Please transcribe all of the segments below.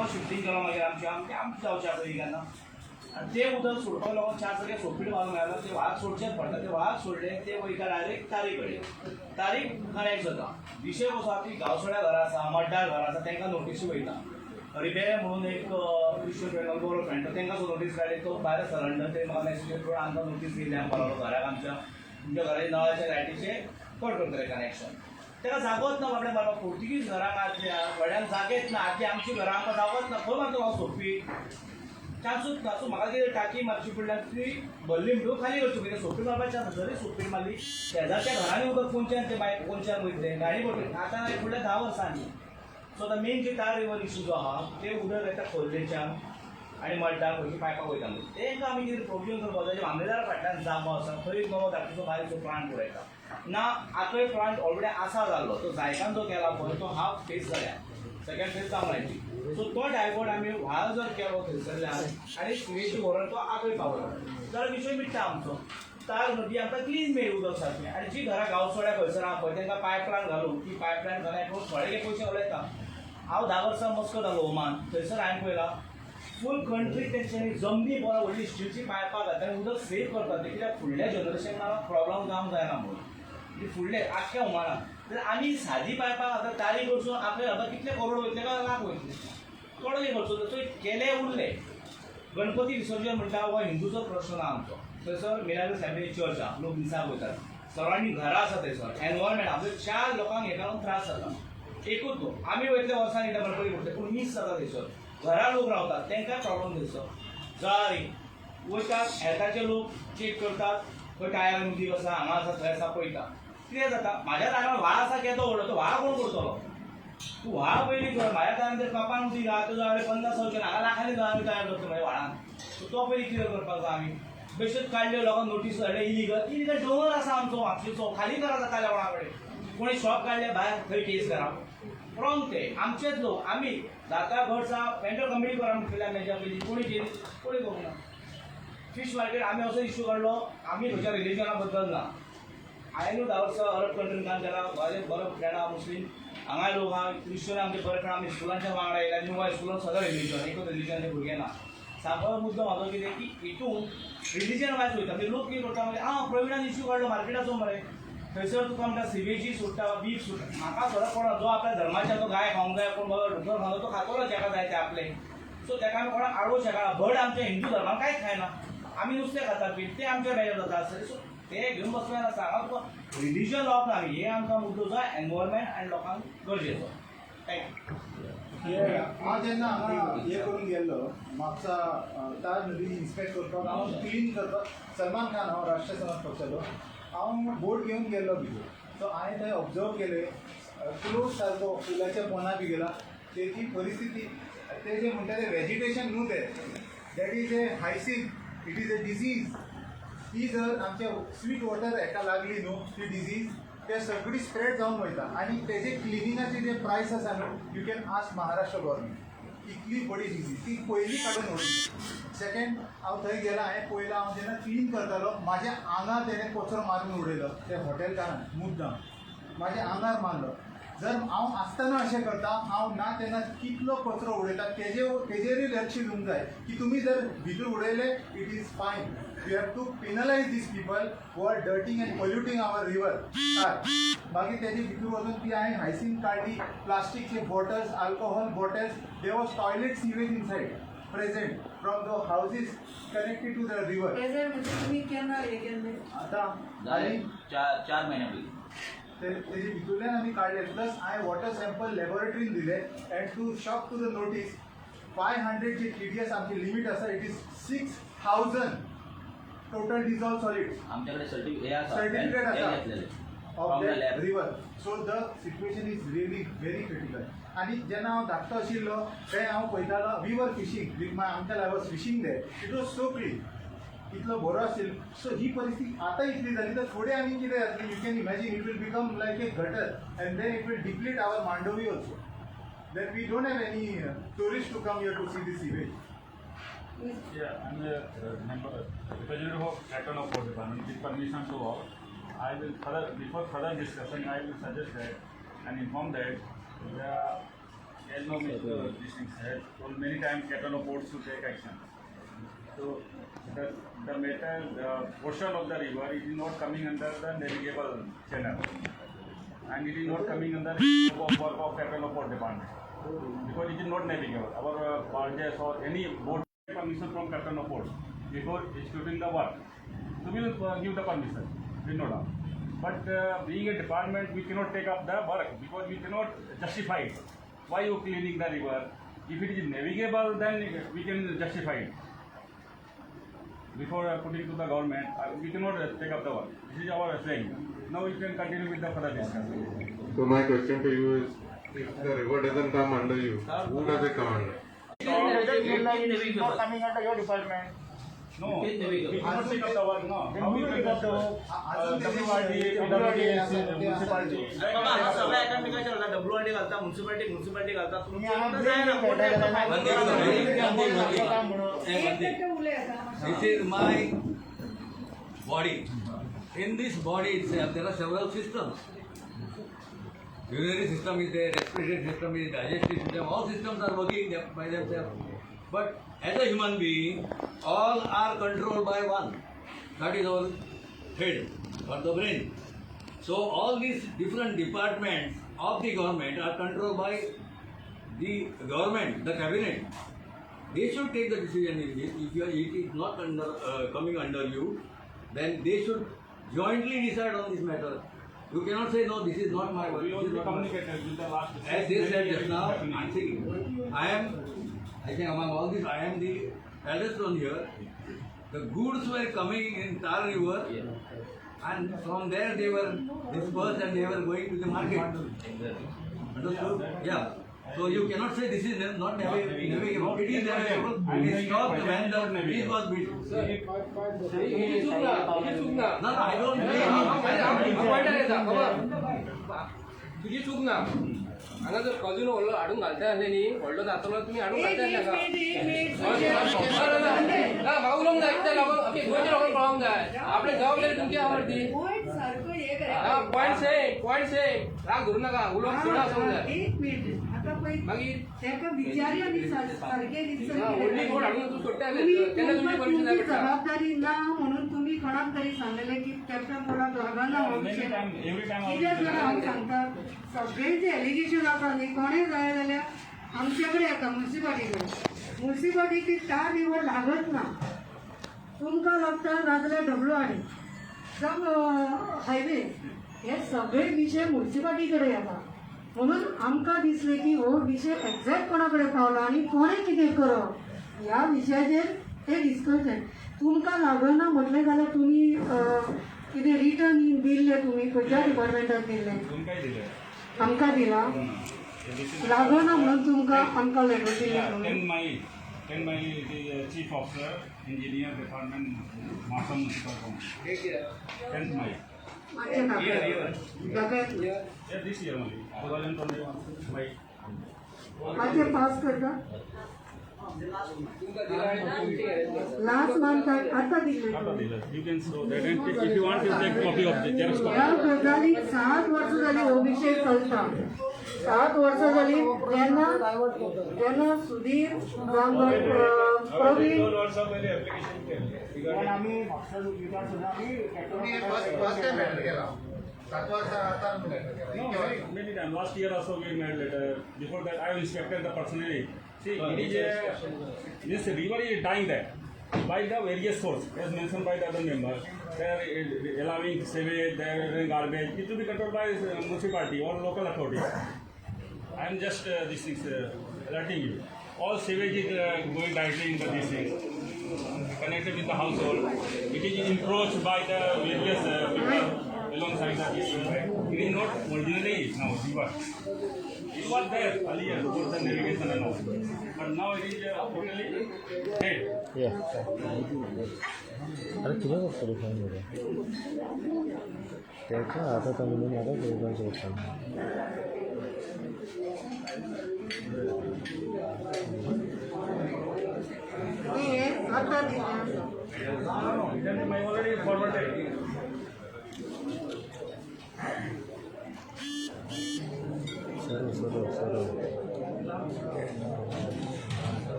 तो शिफ्टींग केलो. मागीर आमचे आमचे आमचे जावचे पयलीं केन्ना आनी ते उदक सोडपाक लागून चार जाग्यार सोपीट मारून घाला. ते व्हाळ सोडचेच पडटा. ते व्हाळ सोडले, ते वयता डायरेक्ट तारी कडेन. तारीक कनेक्ट जाता. विशय कसो आसा की गांवसोड्या घरां आसा, मड्डार घरां आसा, तांकां नोटीसी वयता. रिबेर म्हणून एक क्रिश्चन फ्रेंड, बरो फ्रेंड, तो तांकां सुद्दां नोटीस काडली. तो भायर आसा लंडन. ते म्हाका मॅसेज करून आमकां नोटीस दिली आमकां घराक, आमच्या तुमच्या घराचे नळाच्या लायटीचे कट करतले कनेक्शन. ताका जागोच ना बाबड्या मारपाक. पोर्तुगीज घरांक आदल्या व्हड्यांक जागेच ना. आदली आमची घरां, आमकां जागोच ना. खंय मारतलो हांव सोंपी? चान्सूच ना. सो म्हाका कितें, टाकी मारची पडल्यार ती भरली म्हणटकूच खाली करची. कितें सोपी मारपाची चान्स. जरी सोपी मारली, शेजारच्या घरांनी उदक कोनच्यान ते बाय कोनच्यान वयतले? गाडी पडटली. आतां फुडल्या 10 वर्सांनी. सो आतां मेन जी तार रिवर इशू जो आहा, ते उदक येता खोर्लेच्यान आनी मड्डा खंयची पायपाक वयता. तेंकां आमी कितें प्रोविजन करपाक जाय. मामलेदारा फाटल्यान जागो आसा, थंय एक नवो धाकटुसो बारीकसो प्लांट उडयता ना. आतां प्लांट ऑलरेडी आसा जाल्लो, तो जायकान जो केला पळय, तो हाफ फेज जाल्या, सेकंड फेज जावंक लायची. सो तो डायवर्ट आमी व्हाळ जर केलो थंयसरल्यान आनी सिवेज व्हरून तो आगय पावलो जाल्यार विशय मिट्टा आमचो. तार नदी आमकां क्लीन मेळ्ळी उदक सारकें. आनी जी घरां गांवसोड्या खंयसर आहा पळय, तांकां पायपलायन घालून ती पायपलायन कनेक्ट करून थोडे पयशे घालूं. हांव 10 वर्सां मस्कट जालो ओमान. थंयसर हांवें पळयलां, फूल कंट्री तेंच्यांनी जमनी बरो व्हडली स्टिलची पायपां घातल्या आनी उदक सेव करतात ते. कित्याक? फुडल्या जनरेशनाक प्रॉब्लम जावंक जायना म्हणून. ती फुडले आख्ख्या ओमानाक. तर आमी सादी पायपां आतां तारी कडसून आपल्या घालपाक कितले करोड वयतले काय लाख वयतले, थोडो कितें खर्च वयतलो. केले उरले. गणपती विसर्जन म्हणटा, हो हिंदूचो प्रश्न ना आमचो. थंयसर मिराग्रो फॅमिली चर्च आहा, लोक मिसाक वयतात, सरावंडींग घरां आसा. थंयसर एनवायरमेंट आमचे चार लोकांक हेका लागून त्रास जाता. एकूच न्हू, आमी वयतले वर्सान एकदां गणपती करतले, पूण मीस जाता. थंयसर घरा लोक रावतात, तांकांय प्रॉब्लम. थंयसर जळारी वयतात, हेल्थाचे लोक चेक करतात, खंय टायरान उदीक आसा, हांगा आसा, थंय आसा, पळयता. कितें जाता, म्हाज्या दारान व्हाळ आसा केदो व्हडलो, तो व्हाळ कोण करतलो? तूं व्हाळ पयलीं कर. म्हाज्या दारान जर कपान उदीक आहा, तो जळारी 50 वचून हांगा लाखांनी जळारी तयार करतलो म्हाज्या व्हाळान. सो तो पयलीं क्लियर करपाक जाय. आमी बेश्टेच काडल्यो, लोकांक नोटीस धाडले. इलिगल इलिगल दोंगर आसा आमचो म्हापशेचो, खाली करा जाताले. कोणा कडेन कोणी शॉप काडले भायर, थंय केस करा. रॉंग. ते आमचेच लोक. आमी जाता घट वेंडर कमिटी करा म्हटलें मेच्या पयलीं. कोणी केली, कोणी करूंक ना. फिश मार्केट आमी असो इश्यू काडलो, आमी खंयच्या रिलिजना बद्दल ना. हांवें 10 वर्सां अरब कंट्रीन काम केलां. म्हाजे बरो फ्रेंड आहा मुस्लीम, हांगाय लोक आहा क्रिश्चन. आमचे बरे फ्रेंड. आमी स्कुलांच्या वांगडा येयल्या. न्यू गोवा स्कुलान सगळें रिलिजन, एकूच रिलिजनाचे भुरगे ना. सांगपाचो मुद्दो म्हाजो कितें की हितून रिलिजन वायज वयता. म्हणजे लोक कितें करता, म्हणजे आं, प्रवीणान इश्यू काडलो मार्केटाचो मरे, थंयसर तुका म्हणटा सिवेजी सोडटा, बीफ सोडटा. म्हाका फरक पडना. जो आपल्या धर्माच्या तो गाय खावंक जाय, कोण बाबा डुकर खावंक जाय, तो खातलो जेका जाय ते आपले. सो तेका आमी कोणाक आडोवंक शकना. बट आमच्या हिंदू धर्मान कांयच खायना आमी, नुस्तें खाता बी, ते आमच्या बेजार जाता आसतलें. सो ते घेवन बसले नासता. हांगा तुका रिलिजन लावप ना आमी. हे आमकां मुद्दो जाय एनवायरमेंट आनी लोकांक गरजेचो. Thank you. हे हांव जेन्ना हांगा हे करून गेल्लो म्हापसा, तार नदी इन्स्पेक्ट करपाक, हांव क्लीन करपाक, सलमान खान, हांव राष्ट्रीय समाज पक्षाचो, हांव बोट घेवन गेल्लो भितर. सो हांवें थंय ऑब्जर्व केलें, क्लोज सारको फुलाच्या पोना बी गेला. तेजी परिस्थिती, ते जे म्हणटा ते वेजिटेशन न्हू तें, that is a hyacinth, it is a disease. ती जर आमच्या स्वीट वॉटर हेका लागली न्हू ती डिजीज, ते सगळी स्प्रेड जावन वयता. आनी तेजे क्लिनिंगाचे जे प्रायस आसा न्हू, you can ask Maharashtra government. इतली बडी डिजीज, ती पयली काडून उडयली. सेकंड, हांव थंय गेला, हांवें पळयलां, हांव जेन्ना क्लीन करतालो, म्हाज्या आंगार तेणें कचरो मारून उडयलो. त्या हॉटेलकारान मुद्दाम म्हाज्या आंगार मारलो. जर हांव आसतना अशें करता, हांव ना तेन्ना कितलो कचरो उडयता, तेजेरूय लक्ष दिवंक जाय की तुमी जर भितर उडयले, it is fine. You have to penalize these people who are dirtying and polluting our river. मागीर तेजे भितर वचून ती हांवें हायसिंथ काडली, प्लास्टीकचे bottles, alcohol bottles, there was toilet sewage inside present from the houses connected to the river. Present म्हणजे तुम्ही केन्ना हे केल्लें? आतां जालें. आनी 4 4 म्हयन्या पयलीं. तेजे भितूरल्यान आमी काडले. प्लस हांवें वॉटर सॅम्पल लॅबोरेटरीन दिले and to shock to the notice, 500 J TDS आमची लिमीट आसा, it is 6000 total dissolved solids. आमच्याकडे सर्टिफिकेट हे आसा. Certificate हे आसा. घेतलेले of from the that lab. river. So the situation is really very critical. आनी जेन्ना हांव धाकटो आशिल्लो, तें हांव पळयतालो, we were fishing with my uncle, I was fishing there, it was so clean, इतलो बरो आशिल्लो. सो ही परिस्थिती आतां इतली जाली तर फुडें आनी कितें जातलें? You can imagine, it will become like a gutter and then it will deplete our Mandovi also. Then we don't have any tourist to come here to see this sewage. Yeah, I'm the member, representative of Fraternal of Port Department. With permission to all, I will further, before further discussion, I will suggest that and inform that the As now Mr. This thing said, told many times Captain of Ports to take action. So the matter, the portion of the river, it is not coming under the navigable channel. And it is not coming under the scope of work of Captain of Port Department. Because it is not navigable. Our barges or any boat permission from Captain of Ports before executing the work. So we will give the permission, we no doubt. But being a department, we cannot take up the work because we cannot justify it. Why you cleaning the river? If it is navigable, then we can justify it. Before putting to the government, we cannot take up the work. This is our saying. Now we can continue with the further discussion. So my question to you is, if the river doesn't come under you, who does it come under? Coming under your department. No, It is navigable. we cannot take up the work, no. How we can take up the work? WRD, PWD, municipality. बाबा हा सगळ्या एकामेकाच्या घालता, WRD घालता, municipality municipality घालता. तुम्ही एक minute उलय आता. This is my body. In this body itself, there are several systems. Urinary system is there, respiratory system is, digestive system, all systems are working by themselves. But as a human being, all are controlled by one. That is our head or the brain. So all these different departments of the government are controlled by the government, the cabinet. They should take the decision in this. If you are, it is not under, coming under you, then they should jointly decide on this matter. You cannot say, "No, this is not my work. We This is already not my work." communicated with the last. As they said just now, I think I am, I think among all this, I am the eldest one here. The goods were coming in Tar River, and from there they were dispersed and they were going to the market. Understood? Yeah. So you cannot say this is not navigable. It is navigable. It stopped when the bridge was built. ही चूक ना, ही चूक ना. No, no, I don't blame you. पॉयंटार येता खबर, तुजी चूक ना. हांगा जर कजिनो व्हडलो हाडून घालता आसले न्ही, व्हडलो जातलो, तुमी हाडून एक घालता आसले एक हांगा. मिनिट, एक मिनिट. ना, म्हाका उलोवंक जाय. कित्याक लागून आमचे गोंयच्या लोकांक कळोंक जाय आपले जबाबदारी तुमची आहा मरे ती. पॉयंट सारको हे हा करायचं. Point same, point same. राग धरू नका, उलोवंक चड आसूंक जाय. एक मिनिट, आता पळय. मागीर ताका विचारया न्ही सारकें. हा, व्हडली बोट हाडून तूं सोडटा आसले तुमी तेन्ना तुमची तुमकां परमिशन जाय तुमची पडटा. जबाबदारी ना म्हणून तुम्ही कोणाक तरी सांगलेले की कॅप्टन बोर्डाक लागना हो Many विशय. time, every time. कित्याक जाणा, हांव सांगता, सगळे जे एलिगेशन आसा न्ही, कोणें जाय जाल्यार आमचे कडेन येता, मुन्सिपाल्टी कडेन. मुन्सिपाल्टी ती तार रिवर लागत ना. तुमकां लागता नाजाल्यार डब्ल्यू आर डी जावं हायवे, हे सगळे विशय मुन्सिपाल्टी कडेन येता. म्हणून आमकां दिसलें की हो विशय एग्जॅक्ट कोणा कडेन पावला आनी कोणें कितें करप ह्या विशयाचेर ते डिस्कशन. तुमकां लागना म्हटलें जाल्यार तुमी कितें रिटर्न दिल्लें? तुमी खंयच्या डिपार्टमेंटाक दिल्लें? तुमकांय दिले. आमकां दिलां? लागना म्हणून तुमकां आमकां लेटर दिल्लें तुमी? 10 May, it is Chief Officer, Engineer Department, Mapusa Municipal Council. 10th May. मातशें दाखय, दाखय. Yeah, this year only, 2021, May. मातशें पास करता. तुमकां दिला आनी तुमची arrangement. Last month आतां दिल्लें आता तुमी? दिलं. You can show that, and if you want, you take copy of the xerox copy. ह्या गजालीक 7 वर्सां जाली हो विशय चलता. 7 वर्सां जाली. जेन्ना जेन्ना सुधीर जांभळ, प्रवीण 2 वर्सां पयलीं एप्लिकेशन केलें. पण आमी म्हापसा विधान सुद्दां आमी फर्स्ट टाइम लेटर केला, 7 वर्सां आतां लेटर केला. No, many times. Last year also we made letter. Before that, I inspected the personally. See, it is a, this river is dying there by the various source, as mentioned by the other member. They are allowing sewage, they are allowing garbage. It will be controlled by municipality or local authority. I am just this things alerting you. All sewage is going directly into these things, connected with the household. It is encroached by the various people alongside the this. It is not originally now river. It was there earlier for the navigation and all, but now it is totally dead. अरे, कितें करतलो phone मरे? तेच्या हातात म्हणून म्हाका पळोवपाक सोदता. हे आतां दिल्लें आसा. No, then I already forwarded. सरळ सरळ सरळ.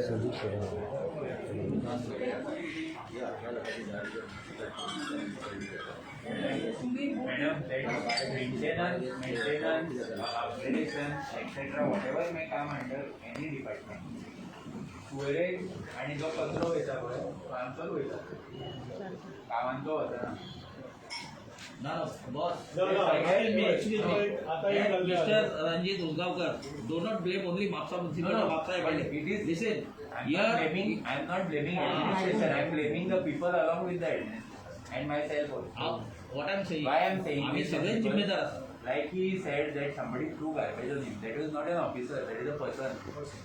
Sandeep sir. Madam, maintenance, maintenance, upgradation, etc. whatever may come under any department. Sewerage आणि जो कचरो वयता पळय तो आमचोच वयता, गांवांचो वचना. ना boss. No, no, Excuse me. Mister Ranjit Usgaonkar, do not blame only Mapusa municipal. Mapusa. It is, listen, I am not blaming administration, I am blaming the people along with the administration and myself also. What I am saying, Why I am saying आमी is सगळे simple. जिम्मेदार आसा. Like he said that somebody threw garbage on him. That was not an officer, that is a person,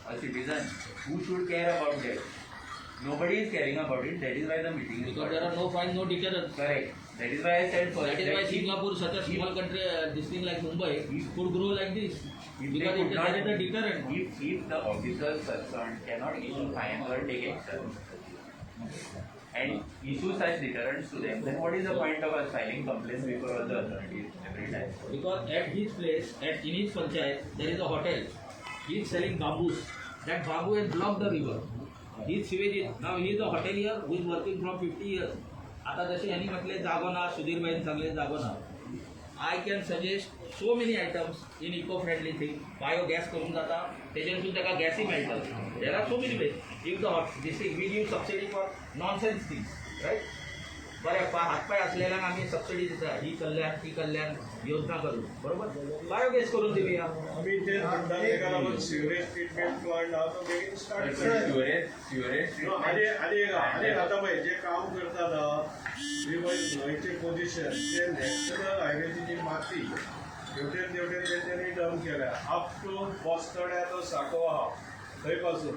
a citizen who should care about that. Nobody is caring about it. That is why the meeting is Because called. there are no fines, no deterrence. Correct. That is why I said first. That is why if- Singapore, such a small country, this thing like Mumbai, could grow like this. If they Because could it not, is a deterrent. If the officers concerned cannot issue fines or take action and issue such deterrents to them, then what is the point of us filing complaints before all the authorities every time? Because at his place, at in his panchayat, there is a hotel. He is selling bamboos. That bamboo has blocked the river. His sewage is, now he is a hotelier who is working from 50 years. आता जसे यांनी म्हटले जागो ना, सुधीरबाईंनी सांगले जागो ना, I can suggest so many items in eco friendly thing. Biogas करूंक जाता, तेजेनसून ताका गॅसूय मेळटा. There are so many ways. If the hot this thing, we give subsidy for nonsense things, right? बरें, हातपाय असलेल्यांक आमी सबसिडी दिता, ही कल्याण ती कल्याण योजना करून, बरोबर? बायोगॅस करून दिवया. आमी तेच म्हणटा, तेका लागून सिवरेज ट्रिटमेंट प्लांट आहा तो बेगीन स्टार्ट कर. सिवरेज आनी आनी एक आनी एक आतां पळय जे काम करतात जी पळय न्हंयचे पोजिशन ते नॅशनल हायवेची जी माती हेवटेन तेवटेन तेंच्यांनी डंप केल्या अप टू बोस्तड्या तो साको आहा थंय पासून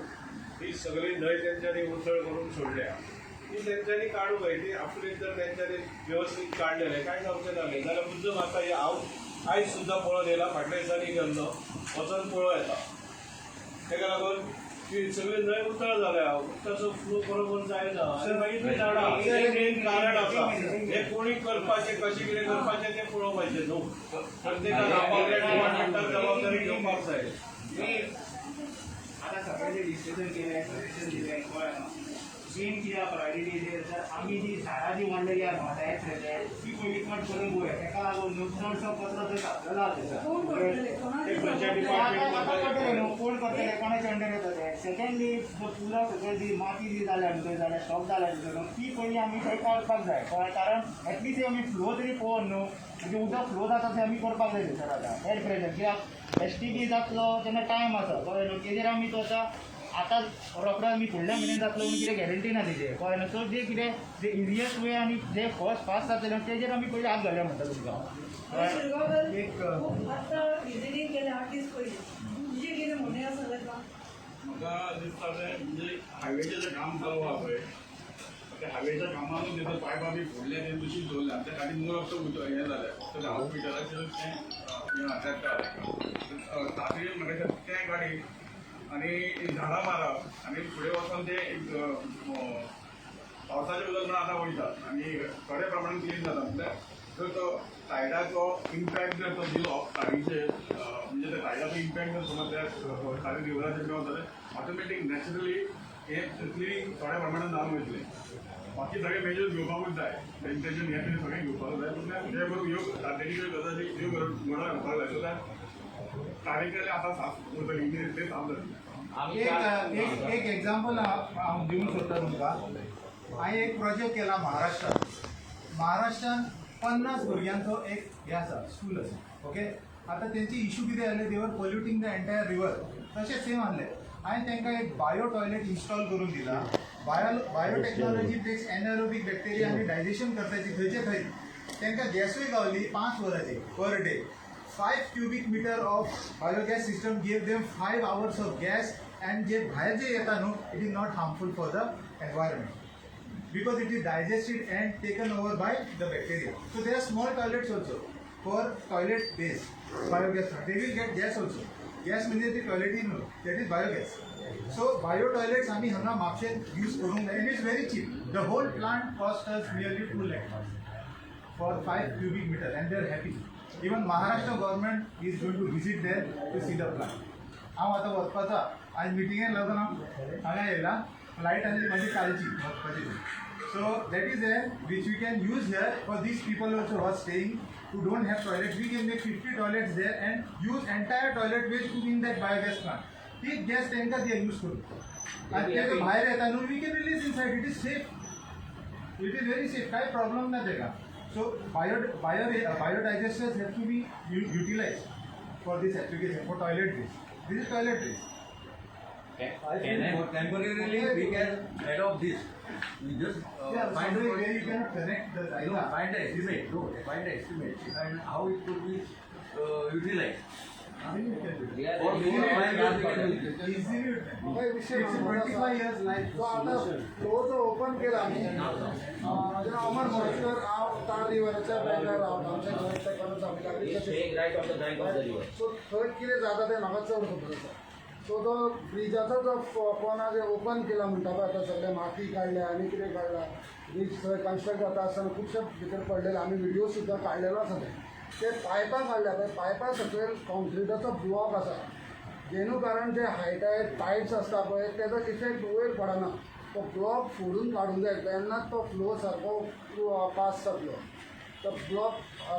ही सगळी न्हंय तेंच्यांनी उथळ करून सोडल्या. ती तेंच्यांनी काडूंक जाय. ती आपली जर तेंच्यांनी व्यवस्थीत काडलेले कांय जावचें नासलें जाल्यार मुद्दम आतां हें हांव आयज सुद्दां पळोवन येयला, फाटल्या दिसांनी गेल्लो वचोन पळोवं येता. तेका लागून ती सगळी न्हंय उतळ जाल्या, उदकाचो फ्लो बरोबर जायना आनी मागीर ती झाडां हें मेन कारण आसा. हें कोणी करपाचें कशें कितें करपाचें तें पळोवपाचें न्हू. प्रत्येकान आपापल्या डिपार्टमेंटान जबाबदारी घेवपाक जाय. आतां सगळें डिस्कशन केलें, सजेशन दिलें, कळ्ळें न्हू. मेन कितें प्रायोरिटी जाल्यार आमी जी झाडां जी वाडलेली आसा न्हू आतां एट प्रेझेंट ती पयलीं कट करून पळोवया. तेका लागून न्हू चडसो कचरो थंय घातलेलो आसा. कोण करतले? ते खंयच्या डिपार्टमेंट आतां कळटलें न्हू कोण करतले, कोणाच्या अंडर येता तें. सेकंडली जो पुला सगळे जी माती जी जाल्या न्हू थंय जाल्या स्टॉक जाल्या न्हू न्हू ती पयलीं आमी थंय काडपाक जाय, कळ्ळें? कारण एटलिस्ट आमी फ्लो तरी पळोवन न्हू, म्हणजे उदक फ्लो जाता थंय आमी करपाक जाय थंयसर आतां एट प्रेझेंट. कित्याक एस टी पी जातलो तेन्ना टायम आसा, कळ्ळें न्हू? तेजेर आमी तो आतां आतां रोखडो आमी फुडल्या म्हयन्यान जातलो म्हणून कितें गॅरंटी ना तेजेर, कळ्ळें न्हू? सो जे कितें जे इजियस्ट वे आनी जे फर्स्ट फास्ट जातलें तेजेर आमी पयलीं हात घालया म्हणटा तुमकां. शिरगांवकर एक आतां विजिटींग केलें 8 दीस पयलीं, तुजें कितें म्हणणें आसा जाल्यार? म्हाका दिसता तें म्हणजे हायवेचें जें काम चालू आहा पळय त्या हायवेच्या कामानूच तेजो पायपां बी फोडले ते तशीच दवरल्या त्या खातीर मोर ऑफ the हें जालें फक्त हॉस्पिटलाचेर तें हें तातडीन म्हाका दिसता तें गाडी आनी झाडां मारप आनी फुडें वचोन ते एक पावसाचें उदक म्हणून आतां वयता आनी थोड्या प्रमाणान क्लीन जाता. म्हणल्यार जर तो सायडाचो इम्पॅक्ट जर तो दिलो तारीचेर, म्हणजे त्या सायडाचो इम्पॅक्ट जर समज त्या तारी रिवराचेर मेळत जाल्यार ऑटोमॅटीक नॅचरली हें क्लिनींग थोड्या प्रमाणान जावन वयतलें. बाकी सगळे मेजर्स घेवपाकूच जाय, सॅनिटेशन हें तें सगळें घेवपाक जाय. पूण ते करून ह्यो तातडीच्यो गजाली ह्यो घडोवन हाडपाक जाय सो that तारीख जाल्यार आतां साफ उरतली, इमिडिएटली साफ जातली. एक एक एक एग्जाम्पल हांव दिवंक सोदता तुमकां. हांवें एक प्रोजेक्ट केला महाराष्ट्रान. महाराष्ट्रान 50 भुरग्यांचो एक हें आसा, स्कूल आसा, ओके. आतां तेंचे इशू कितें जाले, they were polluting the entire river. तशें सेम आहलें. हांवें तांकां एक बायो टॉयलेट इन्स्टॉल करून दिला. बायोटेक्नॉलॉजी बेस्ड एनएरोबीक बॅक्टेरिया आनी डायजेशन करता ती थंयचे थंय. तांकां गॅसूय गावली 5 वरांची per day. 5 cubic meter of biogas system gave them 5 hours of gas, and जे भायर जे येता न्हू, it is not harmful for the environment because it is digested and taken over by the bacteria. So there are small toilets also for toilet based biogas. They will get gas also. Gas म्हणजे ती टॉयलेटी न्हू, that is biogas. So bio toilets आमी हांगा म्हापशेन use करूंक जाय and it's very cheap. The whole plant cost us nearly 2 lakh for 5 cubic meter and they are happy. Even Maharashtra government is going to visit there to see the plant. हांव आतां वचपाचो आयज मिटिंगेक लागून हांव हांगा येयला लायट आसली म्हाजी कालची वचपाची. So that is a which we can use here for these people also who are staying who don't have toilet. We can make 50 toilets there and use entire toilet waste to in that biogas plant. ती gas तांकां ती use करू आनी ते भायर येता न्हू, we can release inside. It is safe, it is very safe, कांय प्रॉब्लम ना तेका. So biodigesters have to be utilize for this application for toilet waste. This is toilet waste. Temporarily we can adopt this. We just find a way you cannot connect the no, find the estimate. No, find the estimate and how it could be utilized. For 4 or 5 years we can use it. Easily. It's 25 years life. So आता flow जो open केला आमी, म्हजें नांव अमर मोरजकर, हांव तार रिवराच्या बँकार रावता. आमच्या घर तेकूनच आमी right on the bank of the river. So थंय कितें जाता तें म्हाका चड खबर आसा. सो तो ब्रिजाचो जो पोना जे ओपन केला म्हणटा पळय, आतां सगळें माती काडल्या आनी कितें काडला, ब्रीज थंय कन्स्ट्रक्ट जाता आसतना खुबशे भितर पडलेले आमी व्हिडियो सुद्दां काडलेलो आसा. ते पायपां काडल्या पळय, पायपां सकयल कॉन्क्रिटाचो ब्लॉक आसा, जेणू कारण जे हायटायड टायड्स आसता पळय तेजो इफेक्ट वयर पडना. तो ब्लॉक फोडून काडूंक जाय तेन्नाच तो फ्लो सारको पास जातलो. तो ब्लॉक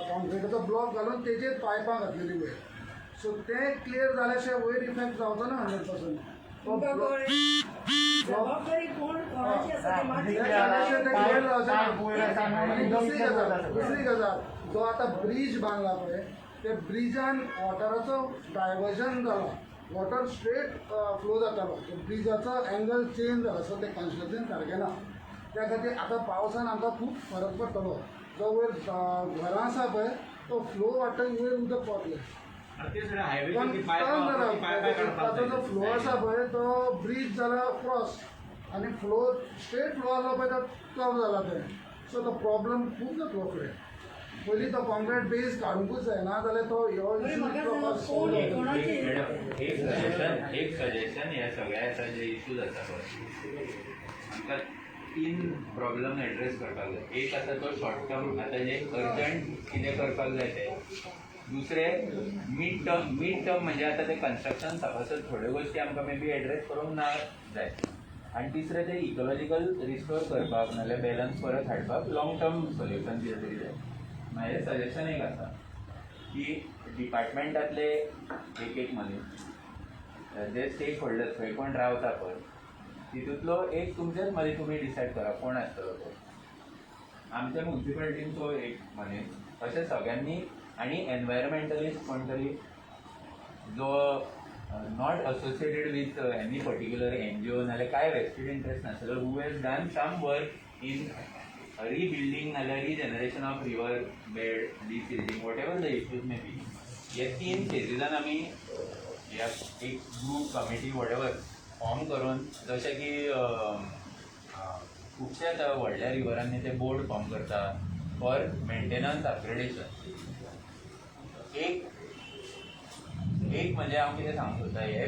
कॉन्क्रिटाचो ब्लॉक घालून तेजेर पायपां घातलेली वयर. सो तें क्लियर जाल्या शिवाय वयर इफेक्ट जावचो ना 100%. दुसरी गजाल, जो आतां ब्रीज बांदला पळय ते ब्रिजान वॉटराचो डायवर्जन जाला, वॉटर स्ट्रेट फ्लो जातालो, ब्रिजाचो एंगल चेंज जाला. सो तें कन्स्ट्रक्शन सारकें ना. त्या खातीर आतां पावसान आमकां खूब फरक पडटलो. जो वयर घरां आसा पळय तो फ्लो वाडटा, वयर उदक पावतलें. ताचो जो फ्लो आसा पळय तो ब्रीज जाला क्रॉस आनी फ्लो स्ट्रेट फ्लो आसलो पळय तो कर्व जाला थंय. सो तो प्रॉब्लम खूब जातलो फुडें. पयलीं तो कॉन्क्रीट बेज काडुंकूच जाय, ना जाल्यार तो ह्यो इशू. एक सजेशन ह्या सगळ्या आसा जे इशूज आसा पळय, आमकां 3 प्रॉब्लम एड्रेस करपाक जाय. एक आसा तो शॉर्ट टर्म, आतां जे अर्जंट कितें करपाक जाय तें. दुसरें मीड टर्म म्हणजे आतां तें कन्स्ट्रक्शन सपासत थोड्यो गोश्टी आमकां मे बी एड्रेस करूंक ना जाय. आनी तिसरें तें इकोलॉजिकल रिस्टोर करपाक नाजाल्यार बॅलन्स परत हाडपाक लॉंग टर्म सोल्युशन कितें तरी जाय. म्हाजें सजेशन एक आसा की डिपार्टमेंटांतले एक एक मनीस जे स्टेक होल्डर खंय कोण रावता पळय तितूंतलो एक तुमचेच मदीं तुमी डिसायड करा कोण आसतलो तो. आमच्या मुन्सिपालिटींचो एक मनीस, अशें सगळ्यांनी, आनी एनवायरमेंटलिस्ट कोण तरी जो not associated with any particular NGO नाजाल्यार कांय वेस्टेड इंट्रस्ट नासलो, who has done some work in rebuilding नाजाल्यार regeneration of river bed, desilting, whatever the issues may be. हे 3 फेजीसान आमी ह्या एक group committee what ever form करून, जशें की खुबशे आतां व्हडल्या रिवरांनी ते बोर्ड फॉर्म करता फॉर मेंटेनन्स अपग्रेडेशन. एक एक म्हणजे हांव कितें सांगूंक सोदता, हे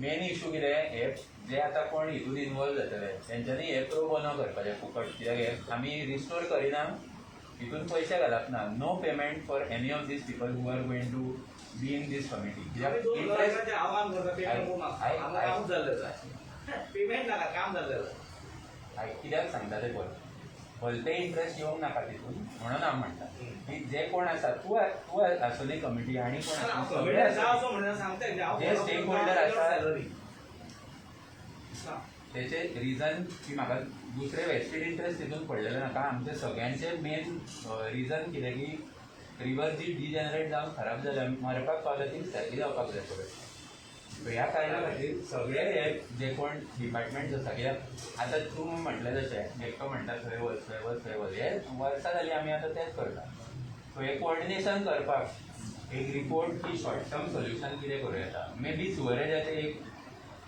मेन इशू कितें, हे जे आतां कोण हितून इनवॉल्व जातले तेंच्यांनी हे प्रो बोनो करपाचें फुकट, कित्याक हे आमी रिस्टोर करिना, हितून पयशे घालप ना. No payment for any of these people who are going to be in this committee. कित्याक इंट्रस्ट पेमेंट नाका, काम जाल्लें. कित्याक सांगता तें पळय, भलते इंट्रस्ट येवंक नाका तितून, म्हणून हांव म्हणटा की जे कोण आसा, तूं तूं आसुनी कमिटी आनी कोण आसा सगळे आसा जे स्टेक होल्डर आसा तेचे रिजन की म्हाका दुसरे वेस्टेड इंट्रस्ट तितून पडलेले नाका. आमचे सगळ्यांचे मेन रिजन कितें की रिवर जी डिजनरेट जावन खराब जाल्या, मरपाक पावल्या, ती सारकी जावपाक जाय परत. ह्या कारणा खातीर सगळे हे जे कोण डिपार्टमेंट्स आसा, कित्याक आतां तूं म्हटलें तशें एकटो म्हणटा थंय वच थंय वच थंय वच, हे वर्सां जालीं आमी आतां तेंच करता. सो हे कोऑर्डिनेशन करपाक एक रिपोर्ट की शॉर्ट टर्म सोल्युशन कितें करूं येता, मे बी सुवरेजाचें एक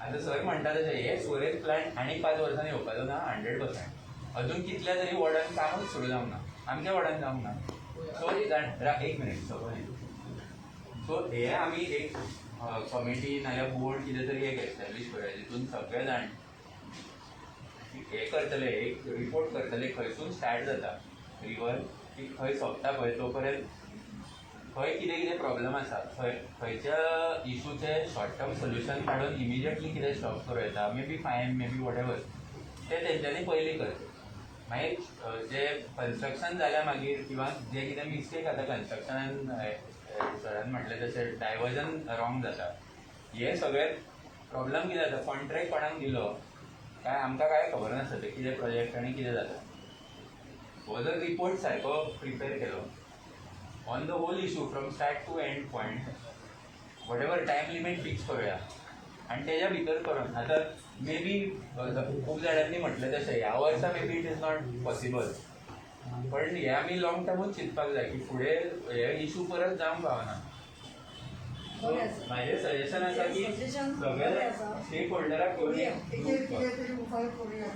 आतां सर म्हणटा तशें हे सुवरेज प्लांट आनी 5 वर्सांनी येवपाचो ना 100%. अजून कितल्या तरी वॉर्डान कामूच सुरू जावंक ना, आमच्या वॉर्डान जावंक ना. सो एक मिनीट सपोज, सो हे आमी एक कमिटी नाजाल्यार बोर्ड कितें तरी एक एस्टॅब्लीश करूया जितून सगळे जाण हे करतले, एक रिपोर्ट करतले खंयसून स्टार्ट जाता रिवर ती खंय सोंपता पळय तो पर्यंत खंय कितें कितें प्रॉब्लम आसा, खंय खंयच्या इशूचे शॉर्ट टर्म सोल्युशन काडून इमिजिएटली कितें स्टॉप करूं येता, may be fine, may be whatever, ते तेंच्यांनी पयलीं करचें. मागीर जे कन्स्ट्रक्शन जाल्या मागीर किंवा जे कितें मिस्टेक आतां कन्स्ट्रक्शनान सरान म्हटलें तशें डायवर्जन रॉंग जाता, हे सगळे प्रॉब्लम कितें जाता, कॉन्ट्रॅक्ट कोणाक दिलो काय आमकां काय खबर नासता तें कितें प्रोजेक्ट आनी कितें जाता. हो जर रिपोर्ट सारको प्रिपेर केलो on the whole issue from start to end point, whatever time limit fix करूया आनी तेज्या भितर करून आतां मे बी खूब जाणांनी म्हटलें तशें ह्या वर्सा may be it is not possible, पण हे आमी लॉंग टर्मूच चिंतपाक जाय की फुडें हे इशू परत जावंक पावना. सो म्हाजें सजेशन आसा की सगळे स्टेक होल्डराक घेवन एक तेजेर group कितें तरी उपाय करूया.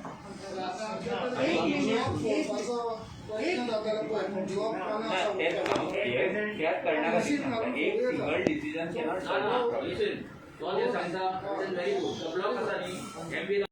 ना, तेच हांव हे त्याच कारणा खातीर सांगता, एक single decision cannot solve तो जे सांगता, व्हेरी गुड. ब्लॉक आसा न्ही, एम बी.